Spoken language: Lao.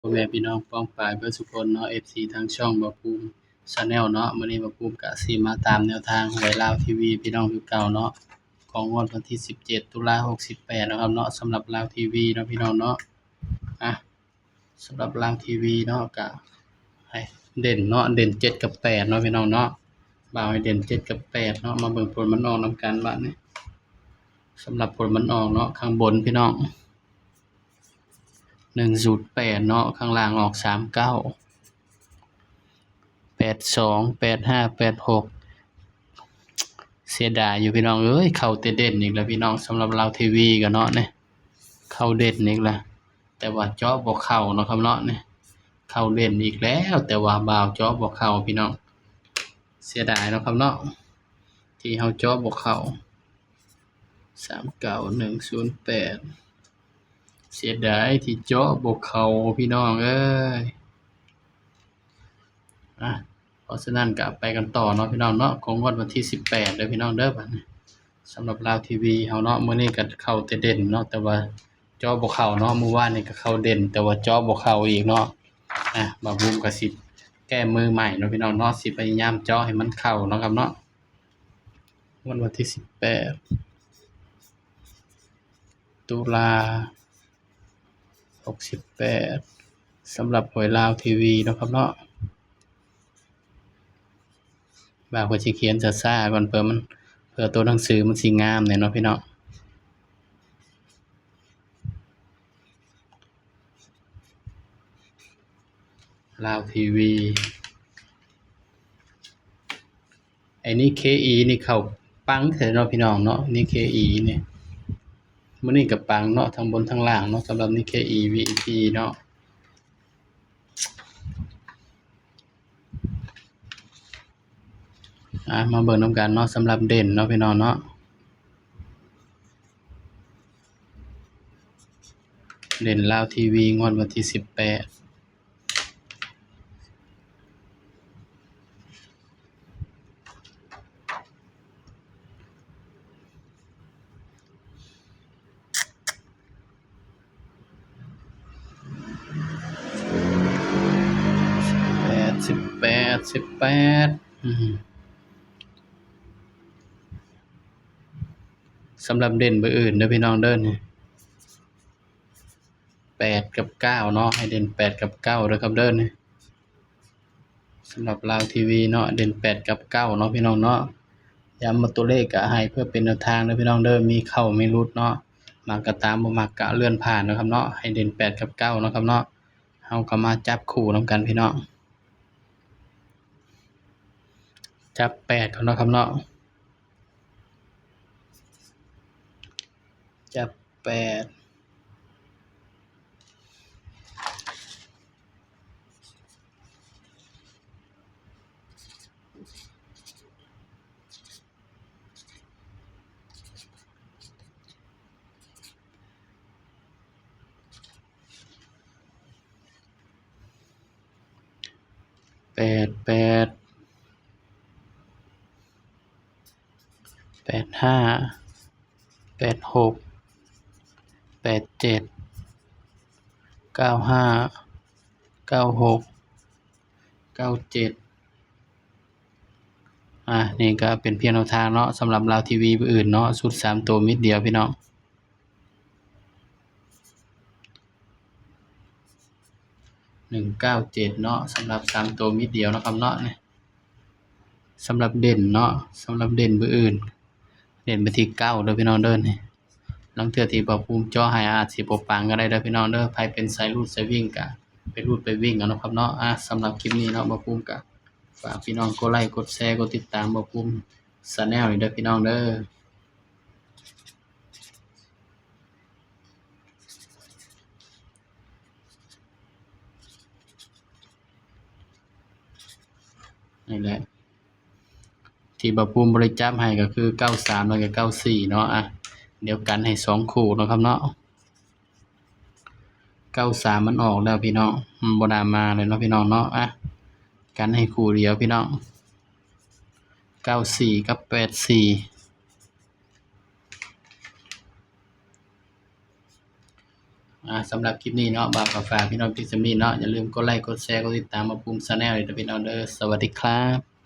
ພໍ່ແມ່ພີ່ນ້ອງປ້ອງປາຍເບິດສູ່ຄົນເນາະ ເອັຟຊີ ທາງຊ່ອງບ່າວພູມ Channel ເນາະ. ມື້ນີ້ບ່າວພູມກະຊິມາຕາມແນວທາງຫວຍລາວທີວີພີ່ນ້ອງຄືເກົ່າເນາະ ຂອງງວດວັນທີສິບເຈັດ ຕຸລາ ຫົກສິບແປດເນາະຄັບເນາະ. ສຳລັບລາວທີວີເນາະພີ່ນ້ອງເນາະ ອາ ສຳລັບລາວທີວີເນາະ ກະໃຫ້ເດັ່ນເນາະ ເດັ່ນເຈັດກັບແປດເນາະພີ່ນ້ອງເນາະ ບ່າວໃຫ້ເດັ່ນເຈັດກັບແປດເນາະ. ມາເບິ່ງຜົນມັນອອກນຳກັນບາດນີ້. ສຳລັບຜົນມັນອອກເນາະ ຂ້າງບົນພີ່ນ້ອງ ໜຶ່ງສູນແປດເນາະ ຂ້າງລ່າງອອກສາມເກົ້າ ແປດສອງ ແປດຫ້າ ແປດຫົກ ເສຍດາຍຢູ່ພີ່ນ້ອງເອີຍ ເຂົ້າແຕ່ເດັ່ນອີກແລ້ວພີ່ນ້ອງ. ສຳລັບລາວທີວີກໍເນາະນີ້ ເຂົ້າເດັ່ນອີກແລ້ວ ແຕ່ວ່າເຈາະບໍ່ເຂົ້າເນາະຄັບເນາະນີ້ ເຂົ້າເດັ່ນອີກແລ້ວ ແຕ່ວ່າບ່າວເຈາະບໍ່ເຂົ້າພີ່ນ້ອງ ເສຍດາຍເນາະຄັບເນາະ ທີ່ເຮົາເຈາະບໍ່ເຂົ້າ ສາມເກົ້າ ໜຶ່ງສູນແປດ ເສຍດາຍທີ່ເຈາະບໍ່ເຂົ້າພີ່ນ້ອງເອີຍ. ອາ ເພາະສະນັ້ນກະໄປກັນຕໍ່ເນາະພີ່ນ້ອງເນາະ ຂອງງວດວັນທີສິບແປດເດີພີ່ນ້ອງເດີ. ບາດນີ້ສຳລັບລາວທີວີເຮົາເນາະ ມື້ນີ້ກໍເຂົ້າແຕ່ເດັ່ນເນາະ ແຕ່ວ່າເຈາະບໍ່ເຂົ້າເນາະ. ມື້ວານນີ້ກໍເຂົ້າເດັ່ນ ແຕ່ວ່າເຈາະບໍ່ເຂົ້າອີກເນາະ. ອາ ບ່າວພູມກໍຊິແກ້ມືໃໝ່ເນາະພີ່ນ້ອງເນາະ ຊິພະຍາຍາມເຈາະໃຫ້ມັນເຂົ້າເນາະຄັບເນາະ. ງວດວັນທີສິບແປດ ຕຸລາ ຫົກສິບແປດ ສຳລັບຫວຍລາວທີວີເນາະຄັບເນາະ. ບ່າວກໍຊິຂຽນຊ້າໆກ່ອນ ເພື່ອມັນ ເພື່ອຕົວໜັງສືມັນຊິງາມແດ່ເນາະພີ່ນ້ອງ. ລາວທີວີ ໄອ້ນິກເຄອີນີ້ເຂົ້າປັງແທ້ເນາະພີ່ນ້ອງເນາະ ນິກເຄອີນີ້ ມື້ນີ້ກໍປັງເນາະ ທັງບົນທັງລ່າງເນາະ ສຳລັບນິກເຄອີ ວີໄອພີ ເນາະ. ອາ ມາເບິ່ງນຳກັນເນາະ ສຳລັບເດັ່ນເນາະພີ່ນ້ອງເນາະ ເດັ່ນລາວທີວີ ງວດວັນທີສິບແປດ ສິບແປດ ສິບແປດ ສິບແປດ ອືມ ສຳລັບເດັ່ນເບີອື່ນເດີພີ່ນ້ອງເດີ ນີ້ ແປດກັບເກົ້າເນາະ ໃຫ້ເດັ່ນແປດກັບເກົ້າເດີຄັບເດີນີ້. ສຳລັບລາວທີວີເນາະ ເດັ່ນແປດກັບເກົ້າເນາະພີ່ນ້ອງເນາະ. ຢ້ຳວ່າຕົວເລກກະໃຫ້ເພື່ອເປັນແນວທາງເດີພີ່ນ້ອງເດີ ມີເຂົ້າມີຫຼຸດເນາະ ມັກກະຕາມ ບໍ່ມັກກະເລື່ອນຜ່ານເນາະຄັບເນາະ. ໃຫ້ເດັ່ນແປດກັບເກົ້າເນາະຄັບເນາະ. ເຮົາກໍມາຈັບຄູ່ນຳກັນພີ່ນ້ອງ ຈັບແປດກ່ອນເນາະຄັບເນາະ ຈັບ ແປດ ແປດ ແປດ ແປດ ຫ້າ ແປດ ຫົກ ແປດ ເຈັດ ເກົ້າ ຫ້າ ເກົ້າ ຫົກ ເກົ້າ ເຈັດ. ອາ ນີ້ກໍເປັນພຽງແນວທາງເນາະ ສຳລັບລາວທີວີມື້ອື່ນເນາະ ຊຸດສາມໂຕເມັດດຽວພີ່ນ້ອງ. ໜຶ່ງເກົ້າເຈັດເນາະ ສຳລັບສາມໂຕເມັດດຽວເນາະຄັບເນາະ. ນີ້ສຳລັບເດັ່ນເນາະ ສຳລັບເດັ່ນມື້ອື່ນ ເດັ່ນໄປທີ່ເກົ້າເດີພີ່ນ້ອງເດີ. ນີ້ລາງເທື່ອທີ່ບ່າວພູມເຈາະໃຫ້ອາດຊິບໍ່ປັງກໍໄດ້ເດີພີ່ນ້ອງເດີ. ໃຜເປັນສາຍຮູດສາຍວິ່ງກໍໄປຮູດໄປວິ່ງເອົາເນາະຄັບເນາະ. ອາ ສຳລັບຄລິບນີ້ເນາະ ບ່າວພູມກໍຝາກພີ່ນ້ອງກົດໄລ້ກົດແຊກົດຕິດຕາມບ່າວພູມ Channel ນີ້ເດີພີ່ນ້ອງເດີ. ນີ້ແຫຼະ ທີ່ບ່າວພູມບໍ່ໄດ້ຈັບໃຫ້ກໍຄືເກົ້າສາມ ແລ້ວກໍເກົ້າສີ່ເນາະ. ອາ ດຽວກັນໃຫ້ສອງຄູ່ເນາະຄັບເນາະ. ເກົ້າສາມມັນອອກແລ້ວພີ່ນ້ອງ ມັນບໍ່ໜ້າມາເລີຍເນາະພີ່ນ້ອງເນາະ. ອາ ກັນໃຫ້ຄູ່ດຽວພີ່ນ້ອງ ເກົ້າສີ່ກັບແປດສີ່. ອ່າ ສຳລັບຄລິບນີ້ເນາະ ບ່າວກໍຝາກພີ່ນ້ອງພຽງສ່ຳນີ້ເນາະ. ຢ່າລືມກົດໄລ້ ກົດແຊ ກົດຕິດຕາມ ມາປຸ່ມ Channel ນີ້ເດີພີ່ນ້ອງເດີ. ສະຫວັດດີຄັບ.